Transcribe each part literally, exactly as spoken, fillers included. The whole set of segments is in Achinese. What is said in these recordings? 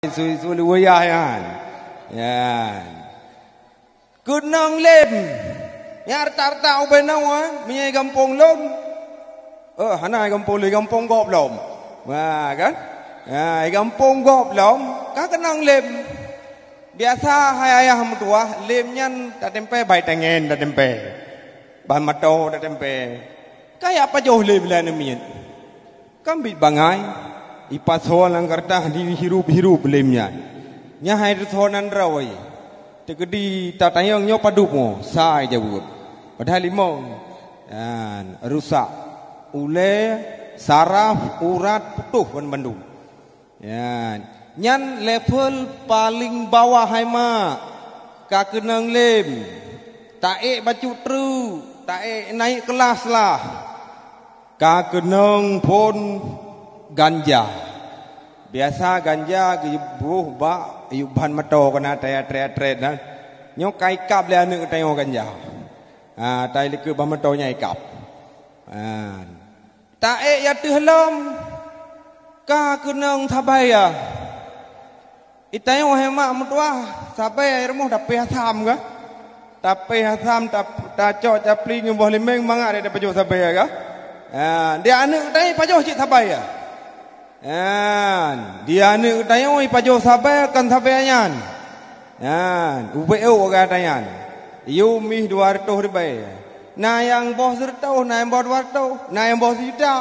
Su-, su-, wayah nyan. Nyan. Keunong lem. Nyan retak-retak ubé nyoe, eh, meunyoe gampông lom. Eh, hana gampông lom, gampông gob lom. Ha, kan? Ha, gampông gob lom, ka keunong lem. Biasa hai ayah meutuah, lem nyan tatempé bai tangen tatempé. Ban mato tatempé. Ka jak pajoh lem lé aneuk miet. Kan biet bangai, ipasoe lam keureutah dihirup-hirup lem nyan. Nyan hai teusoe nan droe. Teukeudi tatanyong nyoe padub mo, sai jaweueb. Padahai limong. Nyan, rusak. Ulée, saraf, urat, putôh ban bandum. Nyan, nyan level paling bawah hai mak. Ka keunong lem. Taék bacut treuk, taék naik kelas lah. Ka keunong phon ganja. Biasa ganja geubroh bak yup ban mato keunan tayat-tret-tret nyan. Nyoe ka ikab lé aneuk geutanyoe ganja. Ha, tai likot ban mato nyan ikab. Ha. Taék ateueh lom ka keunong sabai ya. Itanyoe hai mak meutuah, sabai ai rumoh tapéh asam ka. Tapéh asam, tap-, tacok capli ngon boh limeng mangat deh pajoh sabai ka. Ha, di aneuk tadi pajoh cit sabai ya. Ha, di aneuk tanyoe pajoh sabai kon sabai nyan. Nyan, ubé ôk gata nyan. Yum mih dua reutôh ribée. Na nyang boh sireutôh, na nyang boh dua reutôh, na nyang boh sijuta.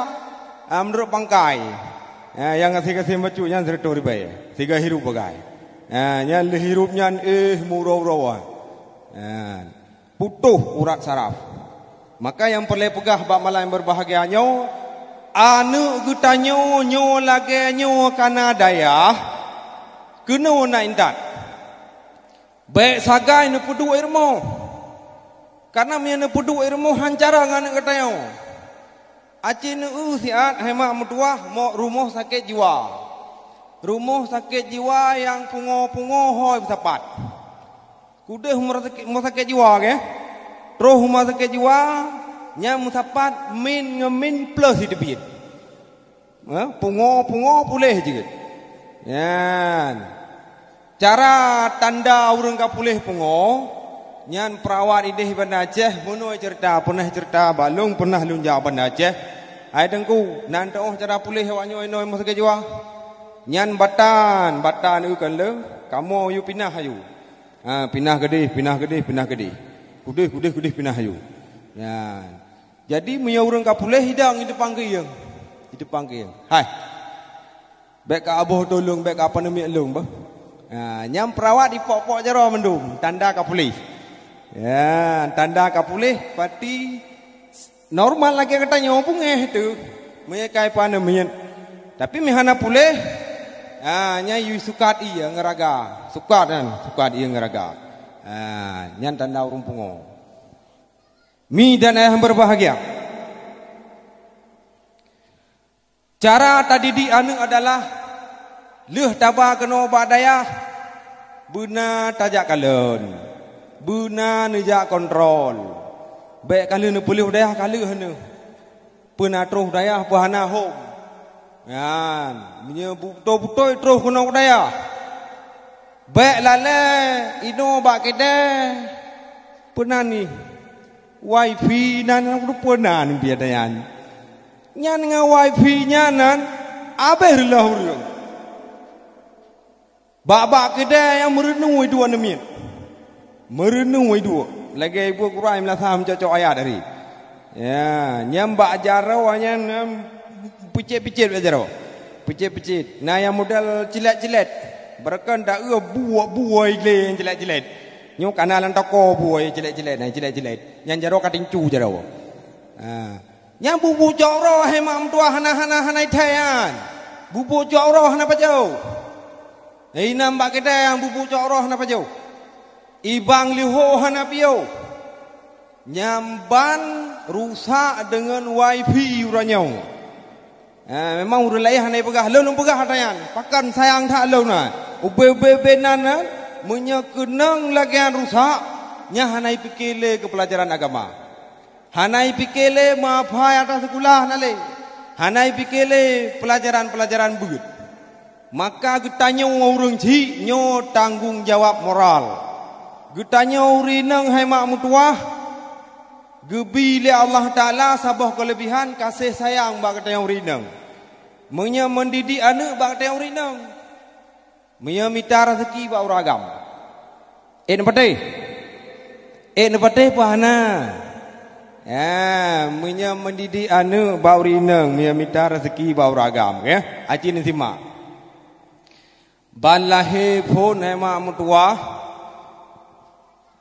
Ah, meunurot pangkai. Ah, nyang gasien-gasien bacut nyan sireutôh ribée. Siga hirup bagai. Ah, nyan lé hirup nyan, eh, meuuroe-uroe. Ah, putôh urat saraf. Maka nyang peureulée peugah bak malam nyang berbahagia nyoe, aneuk geutanyoe nyoe lagée nyoe kana dayah, keunoe na intat. Bék sagai neupeuduek i rumoh. Kareuna meunyoe neupeuduek i rumoh han cara ngon aneuk geutanyoe. Aci neueu siat hai mak meutuah mok rumoh sakét jiwa. Rumoh sakét jiwa nyang pungo-pungo hôi meusapat. Kudeh rumoh sakét, rumoh sakét jiwa, oke? Troh rumoh sakét jiwa, nyan meusapat min ngon min plus di teubiet. Ha, pungo-pungo puléh jeuet. Nyan. Cara tanda ureuëng ka puléh pungo, nyan perawat ideh Banda Aceh, meunoe ceurita, peunah ceurita bak lôn, peunah lôn jak Banda Aceh. Hai Teungku, nan teuoh cara puléh awak nyoe inoe meuh sakét jiwa? Nyan batan, batan eu kan le, kamoe yue pinah ayu. Ha, pinah keudeh, pinah keudeh, pinah keudeh. Keudeh, keudeh, keudeh pinah ayu. Nyan. Jadi, meunyoe ureuëng ka puléh, idong di depan keuieng. Di depan keuieng. Hai. Bék ka aboh tulông, bék ka paneumik lông bah. Ha, nyang perawat ipok-pok jaroe mandum, tanda ka puléh. Ya, tanda ka puléh, pati normal lagée geutanyoe beungéh teuh. Meunyoe ka ipaneumik. Tapi meuhana puléh, ha, nyan yue sukat ié ngon raga. Sukat nyan, sukat ié ngon raga. Ha, nyan tanda ureuëng pungo. Mi dan ayah yang berbahagia. Cara tadidik aneuk adalah lheueh taba keunoe bak dayah, beuna tajak kalon, beuna neujak kontrol. Bék ka lheueh neupeuleueh dayah ka lheueh neuh. Peuna troh dayah peuhana hom. Nyan, meunyoe beutôi-beutôi troh keunoe dayah. Bék lalée inoe bak keudée. Peuna nih. Wifi nan rupa nan biada nyan. Nyan ngon wifi nyan nan abéh reuloh ureuëng. Bak-bak keudée nyang meurunoe duek neumiet. Meurunoe duek. Lagée ibu Quran meulasa meucok-cok ayat tadi. Ya, nyang bak jaroe nyan, em, picet-picet bak jaroe. Picet-picet. Na nyang model cilet-cilet. Beureukan da eu buet-buet lé nyang cilet-cilet. Nyoe kana lam toko buet cilet-cilet, na cilet-cilet. Nyang jaroe ka tincu jaroe. Ha. Nyang bubu cok roh hai mak meutuah hana, hana, hana ithai nyan. Bubu cok roh hana pajoh. Inan bak keudée nyang bubu cok roh hana pajoh. Ibang liho hana piôh. Nyan ban rusak deungon wifi uroe nyoe. Ha, memang ureuëng laén hana ipeugah, lôn lôn peugah ata nyan. Pakon sayang that lôn na. Ubé-ubé nan, na, meunyoe keunong lagée nyan rusak, nyan hana ipike lé keu peulajaran agama. Hana ipike lé meuhafai ata sikula hana lé. Hana ipike lé peulajaran-peulajaran beuet. Maka geutanyoe ureuëng chik nyoe tanggong jawab moral. Geutanyoe ureuëng inong hai mak meutuwah, geubi lé Allah Taala saboh keuleubihan kaseh sayang bak geutanyoe ureuëng inong. Meunyoe mendidik aneuëk bak geutanyoe ureuëng inong, meunyoe mita raseuki bak ureuëng agam. Ék neupatéh? Ék neupatéh peue hana? Ya, meunyoe mendidik aneuëk bak ureuëng inong, meunyoe mita raseuki bak ureuëng agam, ya. Aci neusimak. Ban lahé phon hai mak meutuwah,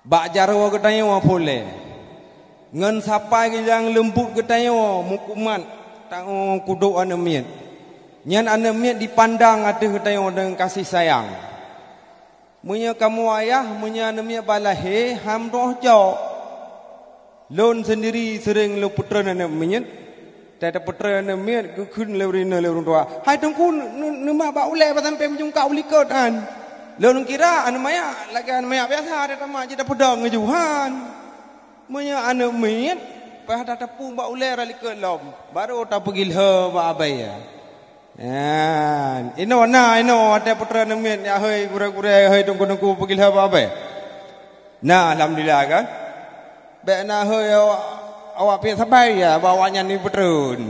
bak jaroe geutanyoe phon lé. Ngon sapai geujang leumbut geutanyoe meukumat tangoe kudok aneuëk miet. Nyan aneuëk miet dipandang ateueh geutanyoe deungon kasih sayang. Meunyoe kamoe ayah, meunyoe aneuëk miet bak lahé, han meutuoh cok. Lôn seundiri seuréng lôn peutreun aneuëk miet. Teupeutreun aneuëk miet, geukheun lé ureuëng inong lé ureuëng tuha, "Hai Teungku, ne-, ne-, neumat bak ulée bah sampoe meujungkak u likot nyan." Lôn kira aneuëk manyak, lagée aneuëk manyak biasa, ada tamat jih tapeudong ngeujok, han. Meunyoe aneuëk miet, payah tateupeue bak ulée rot likot lom, barô tapeugilhée bak abée. Nyan, inoe na, inoe watée peutreun aneuëk miet nyan, hei gurée-gurée, hei teungku-teungku, peugilhée bak abée. Na, alhamdulillah kan. Bék na hei awak, awak piet sabai ya, bak awak nyan neupeutreun.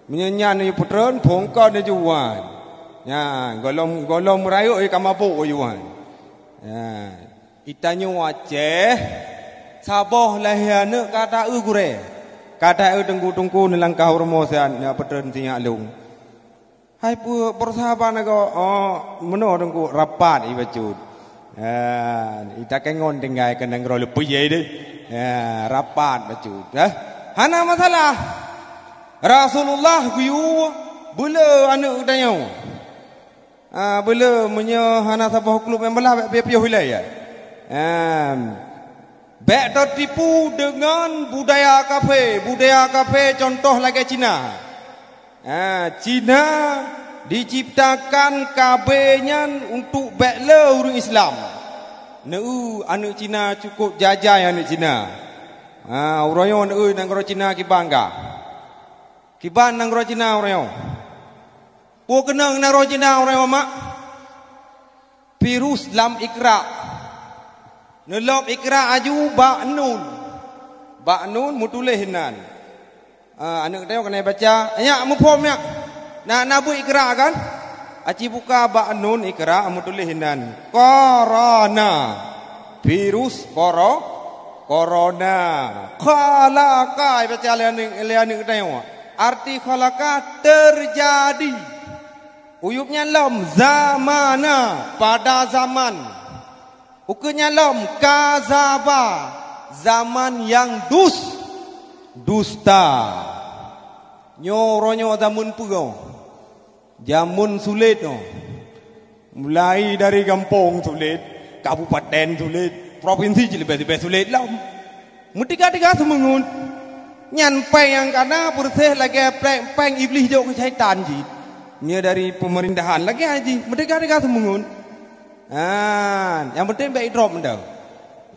Meunyoe nyan neupeutreun, phon kon neujuan. Nyan, gohlom, gohlom meurayeuk ka mabök juan. Nyan. Geutanyoe Aceh, saboh lahé aneuëk ka ta-eu gurée, ka ta-eu teungku-teungku neulangkah u rumoh siat, neupeutreun sinyak lông. Hai peue, peusahabat agoe? Oh, meunoe teungku, rapat ié bacut. Ya, takengon tinggai keu nanggroe leupie deh. Ya, rapat bacut, eh. Hana masalah. Rasulullah geuyue beuleu aneuëk geutanyoe. Ah, beuleu meunyoe hana saboh klub nyang beulah bék piôh-piôh ilée, ya. Em, bék tatipu deungon budaya kafé. Budaya kafé contoh lagée Cina. Ah, Cina diciptakan KB nyan untuk bék le ureuëng Islam. Neu aneuëk Cina cukup jajai aneuëk Cina. Ah, uroe nyoe neu nanggroe Cina kiban ka. Kiban nanggroe Cina uroe nyoe. Peue keunong nanggroe Cina uroe nyoe mak? Virus lam Iqra. Neulom Iqra aju bak nun. Bak nun meutuléh nan. Ah, aneuëk tanyoe keuneuk baca, nyak muphom nyak. Na, na buet Iqra kan? Aci buka bak nun Iqra meutuléh nan. Korona. Virus koro-, korona. Khalaqa, baca lé aneuëk, lé aneuëk tanyoe. Arti khalaqa, terjadi. Uyueb nyan lom, zamana, pada zaman. Ukeue nyan lom, kazaba, zaman nyang dus-, dusta. Nyoe uroe nyoe zaman peue? Zaman sulet nyoe. Mulai dari gampông sulet, kabupaten sulet, provinsi cit leubeh-leubeh sulet lom. Meutika-tika seumeungon. Nyan péng nyang kana peureuseh lagée péng, péng Iblih jok keu syaitan cit. Nyoe dari peumerintahan lagée jih, meutika-tika seumeungon. Nah, nyang penting bék idrop meudoe.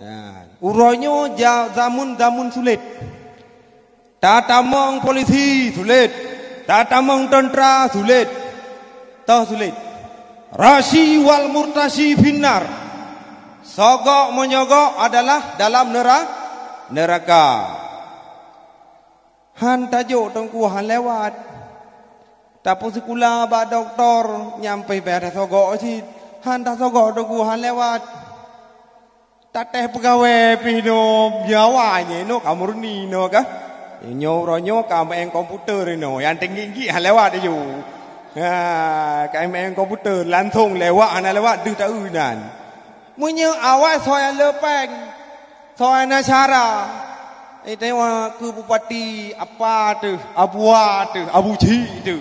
Nah, uroe nyoe ja-, zaman-zaman sulet. Tatamong polisi sulet, tatamong teuntra sulet, toh sulet. Rashi wal murtashi finnar. Sogok menyogok adalah dalam nera-, neraka. Han tajok teungku han lewat. Tapeusikula bak doktor nyampé bak tasogok cit. Han tasogok teungku han lewat. Tatéh peugawée pih nyoe nyawa nyoe ka murni nyoe ka. Nyoe uroe nyoe ka maén komputer nyoe, nyang tinggi-tinggi han lewat aju. Ha, ka maén komputer langsong lewat hana lewat deuh taeu nan. Meunyoe awai soe nyang le péng, soe nyang na syara, eh, tengok keu bupati apa teuh, abu a teuh, abu chik teuh.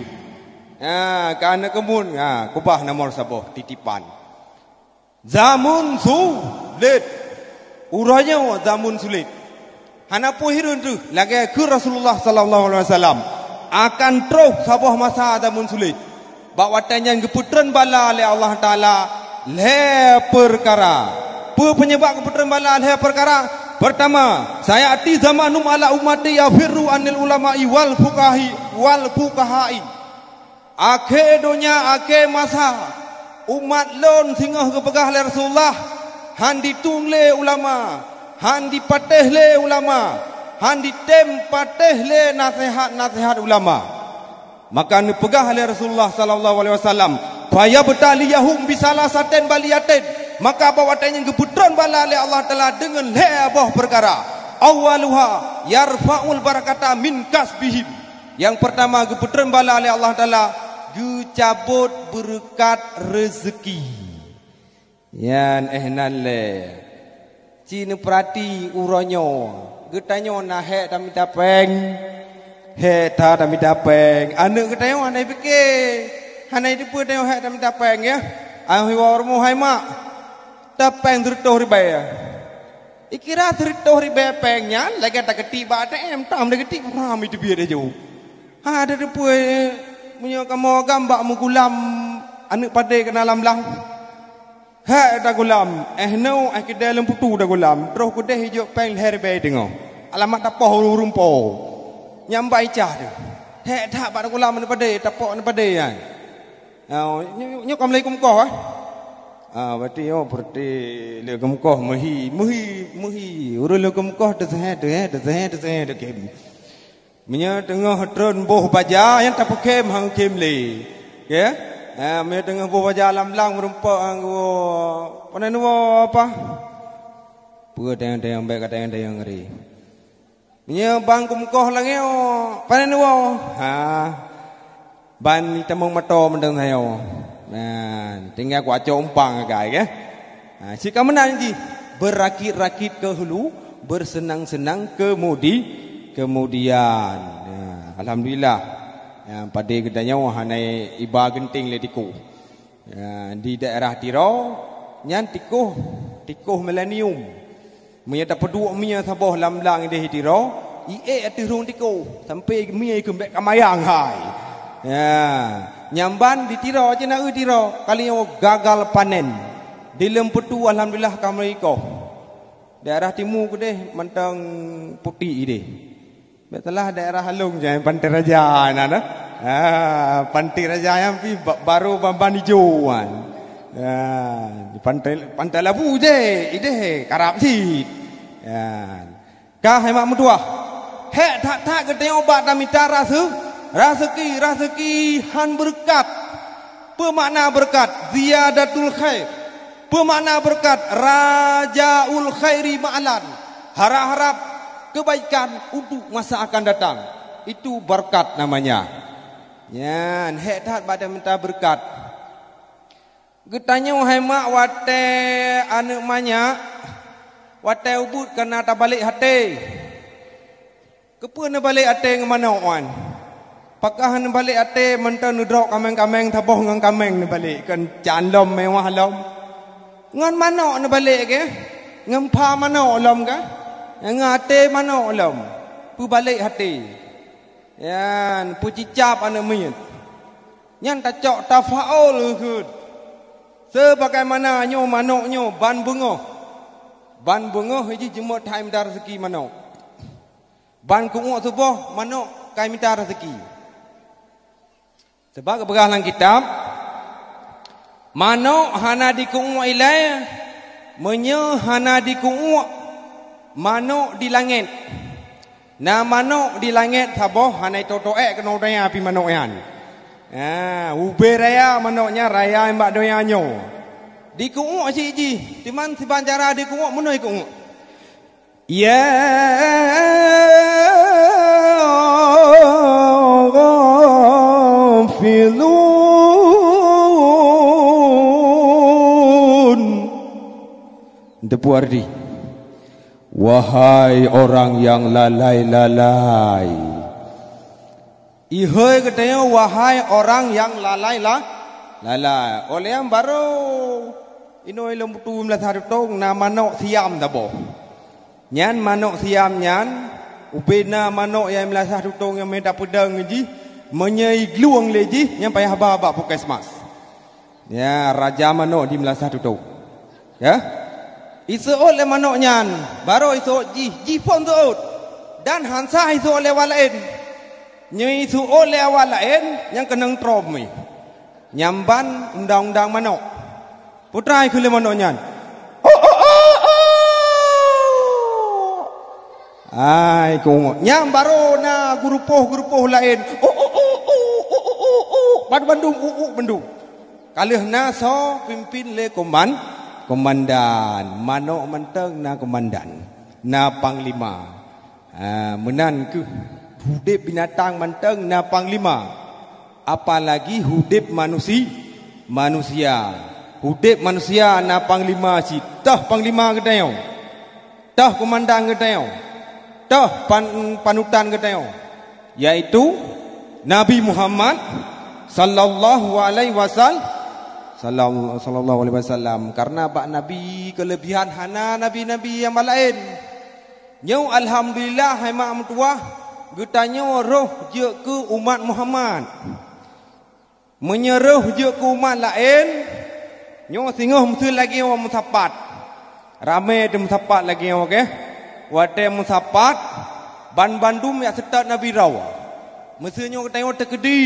Ha, ka na keumun, ha, keubah nomor saboh titipan. Zamun sulet. Uroe nyoe zamun sulet. Hana peue hireuen teuh lagée kheun Rasulullah sallallahu alaihi wasallam, akan troh saboh masa zamun sulet. Bak watée nyan geupeutreun bala lé Allah Taala lhée peukara. Peue peunyebab geupeutreun bala lhée peukara? Pertama, sayati zamanun ala ummati yafirru anil ulama'i wal fuqahi, wal fuqaha'i. Akhé donya, akhé masa, umat lôn singoh geupeugah lé Rasulullah, han ditueng lé ulama, han dipatéh lé ulama, han ditém patéh lé naseuhat-naseuhat ulama. Maka neupeugah lé Rasulullah sallallahu alaihi wasallam, "Fayabtaliyahum bisalasatin baliyatin." Maka bak watée nyan geupeutreun bala lé Allah Taala deungon lhée boh peukara. Awwaluha yarfa'ul barakata min kasbihim. Nyang peurtama geupeutreun bala lé Allah Taala, geucabot beureukat reuzeuki. Nyan éh nan lé. Ci neupeurati uroe nyoe, geutanyoe na hék tamita péng. Hék that tamita péng. Aneuëk geutanyoe hana pike. Hana teupeue tanyoe hék tamita péng, ya. Akhé rumoh hai mak. Tapéng sireutôh ribée. Ikira sireutôh ribée péng nyan lagée takeutik bak A T M, tam takeutik ram iteubiet laju. Ha, ada teupeue, meunyoe kamoe agam bak meugulam aneuëk padé keunan lam blang. Hék tagulam, éh nyoe, éh keudée lôn putu tagulam, troh keudeh ijok péng lhée ribée teungoh. Alamat tapoh ureuëng po. Nyang bak icah teuh. Hék that bak tagulam aneuëk padé, tapok aneuëk padé nyan. Ah, nyoe, nyoe ka mulai keumeukoh, eh? Ah, berarti nyoe berarti lé keumeukoh meuhi, meuhi, meuhi. Ureuëng lé keumeukoh teuseuhé, teuseuhé, teuseuhé, teuseuhé, teukém. Meunyoe teungoh tron boh baja, nyang tapeukhém han khém lé. Oke? Ah, meunyoe teungoh boh baja lam blang meurumpok ngon geuwoe, pane neuwoe apa? Peue tayang-tayang bék ka tayang-tayang ngeri. Meunyoe ban keumeukoh lagée nyoe, pane neuwoe? Ha. Ban itamong moto mantong sayoe. Nah, tinggai kuacok umpang agai, ke? Ha, cit ka meunan jih. Beurakit-rakit keu hulu, beuseunang-seunang keumudi-, keumudian. Nah, alhamdulillah. Nyang padé geutanyoe hana iba geunteng lé tiku. Ya, di daerah Tiro, nyan tikoh, tikoh milenium. Meunyoe tapeuduek mie saboh lam blang ideh Tiro, iék ateueh rhueng tikoh, sampoe mie keumbek kamayang hai. Ya, nyang ban di Tiro, cina eu Tiro, kali nyoe gagal panen. Di Leumpeutu alhamdulillah ka meurikoh. Daerah timu keudeh mantong putik ideh. Bèk salah daerah Along nyan, Pantai Raja na, na. Ha, Pantai Raja nyan pi ba-, baru ban-ban ijo nyan. Ha, di Pantai, Pantai Labu je, ideh karab cit. Ha. Ka hai mak meutuah. Hék that-that geutanyoe bak tamita raseu-, raseuki, raseuki han beureukat. Peue makna beureukat? Ziyadatul khair. Peue makna beureukat? Rajaul khairi ma'lan. Harap-harap kebaikan untuk masa akan datang. Itu berkat namanya. Nyan, hék that bak tamita beureukat. Geutanyoe hai mak watèe aneuk manyak, watèe ubit ka na tabalek até. Keupeue neubalek até ngon manok nyan? Pakon neubalek até mantong neudrop kaméng-kaméng saboh ngon kaméng neubalek, kon can lom meuwah lom? Ngon manok neubalek keu? Ngon pha manok lom keu? Ngon até manok lom. Peubalek até. Nyan, peucicab aneuk miet. Nyan tacok tafaul kheueh. Sebagaimana nyoe manok nyoe ban beungoh. Ban beungoh jih jimat hai mita raseuki manok. Ban keu'uek suboh manok ka mita raseuki. Sebab geupeugah lam kitab, manok hana dikeu'uek ilée, meunyoe hana dikeu'uek manok di langét. Na manok di langét saboh hana ito-ito ék keunoe donya pih manok nyan. Ah, ubé raya manok nyan raya bak donya nyoe. Dikeu'uek cit jih, teuma siban cara dikeu'uek meunoe keu'uek. Ya ghafilun. Teupeu arti. Wahai orang yang lalai-lalai. Ihôi geutanyoe, wahai orang yang lalai la-, lalai. Óh lheueh nyan barô inoe lôn peutu meulasah tutong na manok siam saboh. Nyan manok siam nyan, ubé na manok nyang meulasah tutong nyang mita peudong jih, meunyoe iglueng lé jih, nyan payah ba bak puskesmas. Ya, raja manok di meulasah tutong. Ya. Iseuôt lé manok nyan, barô iseuôt jih, jih phon seuôt. Dan han sah iseuôt lé awak laén. Nyoe iseuôt lé awak laén nyang keunong trom nyoe. Nyan ban undang-undang manok. Peutrai keuh lé manok nyan. "Oh, oh, oh, oh." Hai, kungok. Nyan barô na geurupoh-geurupoh laén. "Oh, oh, oh, oh, oh, oh, oh, oh." Ban bandum, "Uh, uh," bandum. Ka lheueh na soe pimpin lé koman-, komandan. Manok mantong na komandan. Na panglima. Ha, meunan keuh udeb binatang mantong na panglima, apalagi udeb manusi-, manusia. Udeb manusia na panglima cit. Toh panglima geutanyoe? Toh keumandan geutanyoe? Toh pan-, panutan geutanyoe? Yaitu Nabi Muhammad sallallahu alaihi wasal-, sallallahu, sallallahu alaihi wasallam. Karena bak Nabi keulebihan hana nabi-nabi nyang laén. Nyoe alhamdulillah, hai mak meutuwah, geutanyoe rhoh jeuet keu umat Muhammad. Meunyoe rhoh jeuet keu umat laén, nyoe singoh meuseue lagée nyoe meusapat. Ramé teumeusapat lagée nyoe, oke? Watée meusapat, ban bandum jak seutôt Nabi droe. Meuseue nyoe geutanyoe teukeudi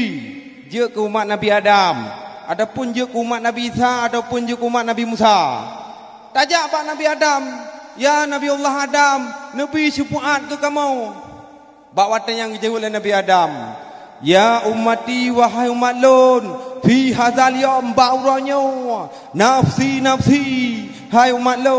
jeuet keu umat Nabi Adam, ataupun jeuet keu umat Nabi Isa, ataupun jeuet keu umat Nabi Musa. Tajak bak Nabi Adam, "Ya Nabi Allah Adam, neubi syeufaat keu kamoe." Bak watée nyan geujaweueb lé Nabi Adam, "Ya ummati, wahai umat lôn, fi hadzal yaum, bak uroe nyoe, nafsi, nafsi, hai umat lôn."